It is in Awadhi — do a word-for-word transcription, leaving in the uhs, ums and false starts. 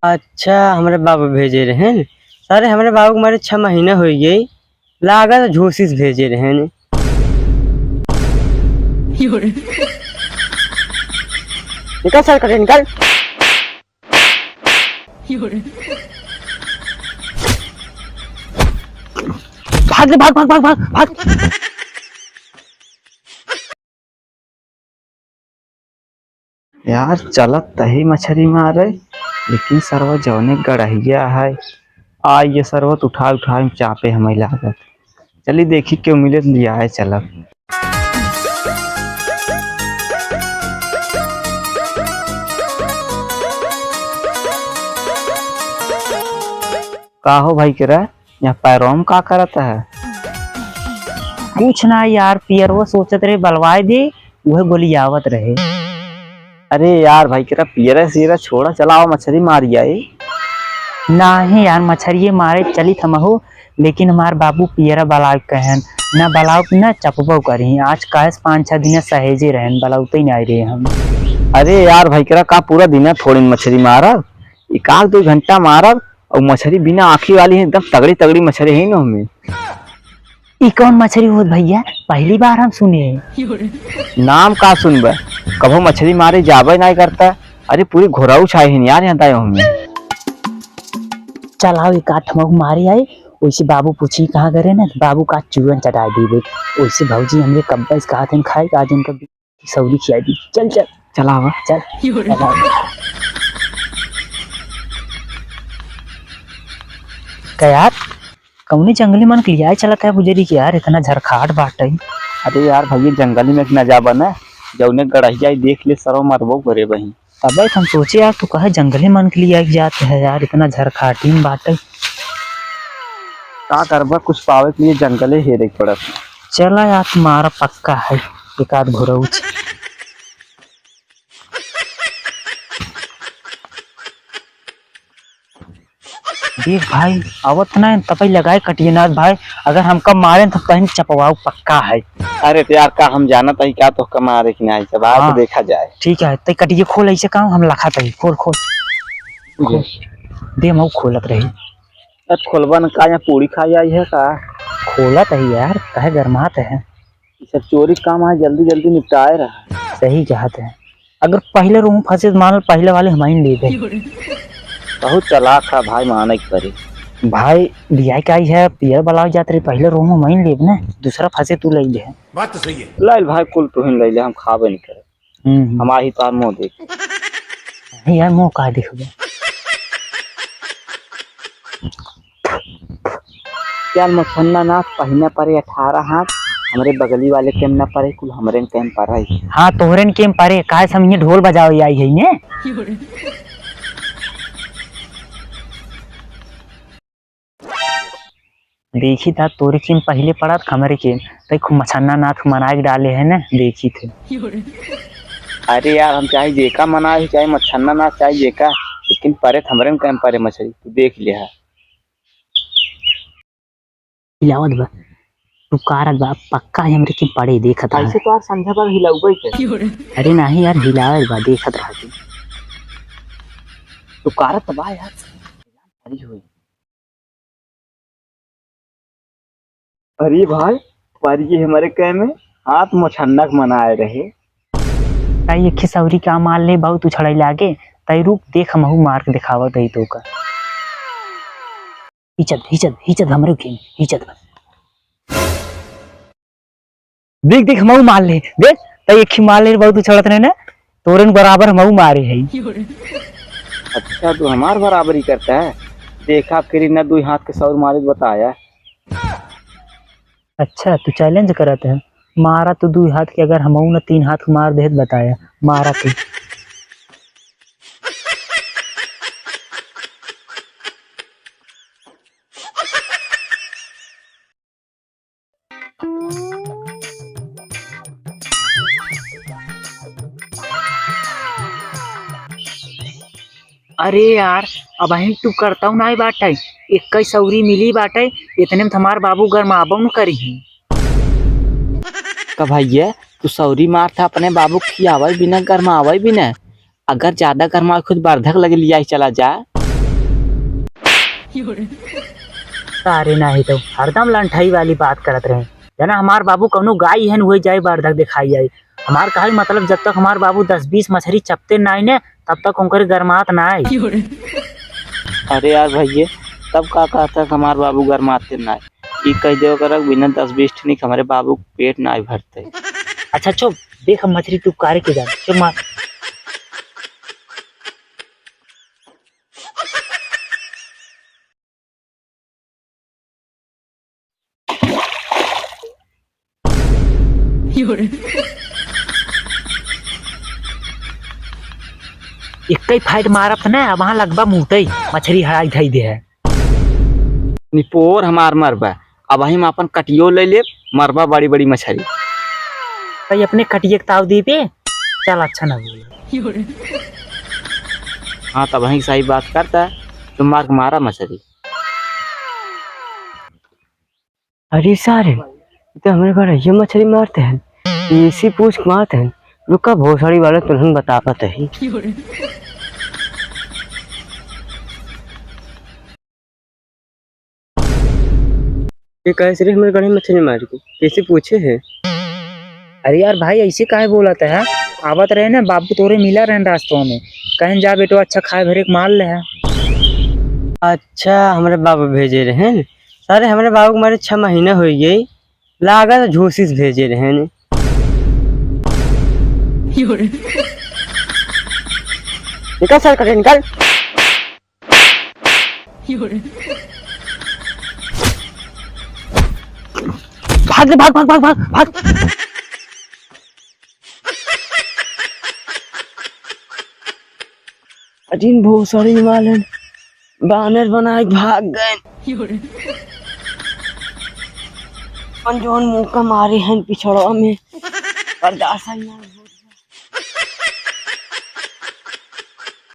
अच्छा, हमरे बाबू भेजे रहेन। सारे हमरे बाबू के मारे छह महीना होइ गई, लागत झूसी से भेजे रहेन। निकल सर, कटे निकल। भाग रे, भाग, भाग, भाग, भाग, भाग। यार, चलत तही मछरी मारे, लेकिन सरवा जौने गड़हिया है, आ ये सरवा त उठा उठा चापे हमें लागत। चली देखी केहू मिले त लियाए चलब। का हो भाई केरा, यहाँ पैरों में का करत है? कुछ ना यार, पियरवा सोचत रहे बलवाए दे, उहे गोलियावत रहे। अरे यार भाई केरा, पियरा सीरा छोड़ा, चला आवा मछरी मारी आई। नाही यार, मछरिये मारे चलित हमहू, लेकिन हमार बाबू पियरा बलाव कहन, ना बलाव ना चपबो करी। आज काहे से पाँच छह दिन सहेजे रहन, बलावते ही नहीं रहे हम। अरे यार भाई केरा, का पूरा दिन थोड़ी मछरी मारब? एकाध दो घंटा मारब, और मछरी बिना आँखी वाली है, एकदम तगड़ी तगड़ी मछरी है ना हमें। ई कौन मछरी होत भैया? पहली बार हम सुने। नाम का सुनबे, कभो मछरी मारे जाबे नाहीं करता। अरे पूरी घोराऊ छाई है यार यहाँ दायो हमें। चल आओ, एक आठ मऊ मारे आए, वैसे बाबू पूछी कहाँ करे ना, बाबू का चूरन चटा दीबे। वैसे भौजी हमरे कब्बे से कहा थे खाए, आज उनका सौरी खिया दी। चल, चल। चलावा। चल। का यार, कौने जंगली मन के लियाए चलत है बुजरी के यार, इतना झरखाट बाटे। अरे यार भैया, जंगली में ना जाबा ना, जौने गड़हिया देख ले सरवा मरबो करे बही। तबे तो हम सोचे यार, तू कहे जंगली मन के लियाए जात है यार, इतना झरखाटी में बाटे। का करबा, कुछ पावे के लिए जंगले हेरे के पड़त। चला यार, तुम्हारा पक्का है एक आध घुरौच। देख भाई, आवत ना तपई लगाए कटिए नाथ भाई, अगर हमका मारे तो कहीं चपवाऊ पक्का है। अरे तो यार, का हम जानत हई का तोहका मारे कि नाहीं, जब आके हाँ। देखा जाए। ठीक है, ते कटिए खोल, ऐसे काम हम लखा तई, खोल, खोल। खोल। दे, हम खोलत रही। अब खोलबा न का, यहाँ पूरी खाई आई है का? खोलत है यार, काहे गरमात है? ये सब चोरी काम है, जल्दी जल्दी निपटाए रहा। सही कहत है। अगर पहले रूम फंसे तो मान लो पहले वाले हम ही ले गए। बहुत चालाक है भाई, माने के पड़ी। भाई, बियाह के आई है, पियर बलाव जात रही, पहले रूम हम ही लेब ना, दूसरा फंसे तू ले ले। बात तो सही है। ले ले भाई, कुल तू ही ले ले, हम खाबे नहीं करे। हम्म। हम आही तार मुंह देख। नहीं यार, मुंह का देखबे? चल मछन्ना नाथ, पहिना परे अठारह हाथ, हमरे बगली वाले के ना परे, कुल हमरे के परे। हाँ, तोहरे के परे, काहे से हम ये ढोल बजावे आई है ने? देखी था तोरे के पहले पड़ा था हमरे के, तो खूब मछन्ना नाथ मनाए के डाले है ना, देखी थे। अरे यार, हम चाहे जेका मनाए, चाहे मछन्ना नाथ, चाहे जेका, लेकिन परे तो हमरे के परे मछरी, तू देख ले है। हिलावत बा, टुकारत बा, पक्का ही हमरे के पड़े देखत है। ऐसे तो यार संझा पर हिलाउबे के। अरे नाही यार, हिलावत बा, देखत रह तू। टुकारत बा यार। अरे होई। अरे भाई, पर ये हमारे कै में हाथ मोछन्नक मनाए रहे। ताई एक खिसौरी का मार ले, बहुत उछड़ाई लागे। ताई रुक, देख, हमहू मार के दिखावत हई तोका। हिचत, हिचत, हिचत हमरे उठे, हिचत बा। देख, देख, हमहू मार ले, देख, ताई एक ही मार ले, बहुत उछड़त रहे ना, तोरन बराबर हमहू मारे हई। अच्छा, तू हमार बराबरी करता है? देखा, फिर इन्हें दुई हाथ के सौर मारे बताया। अच्छा, तू challenge करत है? मारा तू दुई हाथ के, अगर हमहू न तीन हाथ के मार देत बताया, मारा तू। अरे यार, अबहिन तू करतौ नाई बाटै, इक्कीस सौरी मिली बाटै, इतने में हमार बाबू गरमाबौ न करिहीं। का भैया, तू सौरी मार था अपने बाबू खियावै बिना, गरमावै बिना। अगर ज्यादा गरमावै खुद बर्धक लगे लिया ही चला जा। अरे नाही तो हरदम लंठाई वाली बात करत रहे। जना हमार बाबू कौनो गाय हन, वही जाए बारधक दिखाई आई। हमार कहा मतलब जब तक हमार बाबू दस बीस मछरी चपते नाही ने, तब तक उनकर गरमात नाही। अरे यार भैया, तब का कहता कि हमार बाबू गरमाते नाही? ई कह देव करक बिना दस बीस ठिनी हमारे बाबू के पेट नाही भरते। अच्छा चुप, देख हम मछरी तू कारे के जान, चुप मार। इक्कई फाइट मारब त ना, अब वहाँ लगबा मुतई, मछरी हड़ाई धई दे है। निपोर हमार मरबा, अब हम अपन कटियो ले लेब, मरबा बड़ी बड़ी मछरी। भाई अपने कटिए के ताव दी पे, चल अच्छा ना बोल। हाँ, तब वहीं सही बात करता, तुम मार के मारा मछरी। अरे सारे, ई तो हमरे घर ये मछरी मारते हैं, इसी पूछ के मारते हैं। रुका, भोसड़ी वाले तुरंत बतावत है। ये कहे से रे हमरे गढ़े मछली मार के, कैसे पूछे है? अरे यार भाई, ऐसे काहे बोलत है? आवत रहे ना, बाबू तोरे मिला रहन रास्तों में, कहन जा बेटो, अच्छा खाए भरे के मार ले है। अच्छा, हमरे बाबू भेजे रहन। सारे हमरे बाबू के मारे छह महीना हो गई, लागत झूसी से भेजे रहन। निकल सारे कटे, निकल। भाग रे, भाग, भाग, भाग, भाग, भाग। अजीन भोसड़ी वाले बानर बनाए के भाग गए। अपन जौन मुक्का मारे हैं पिछड़वा में, बर्दाश्त नहीं।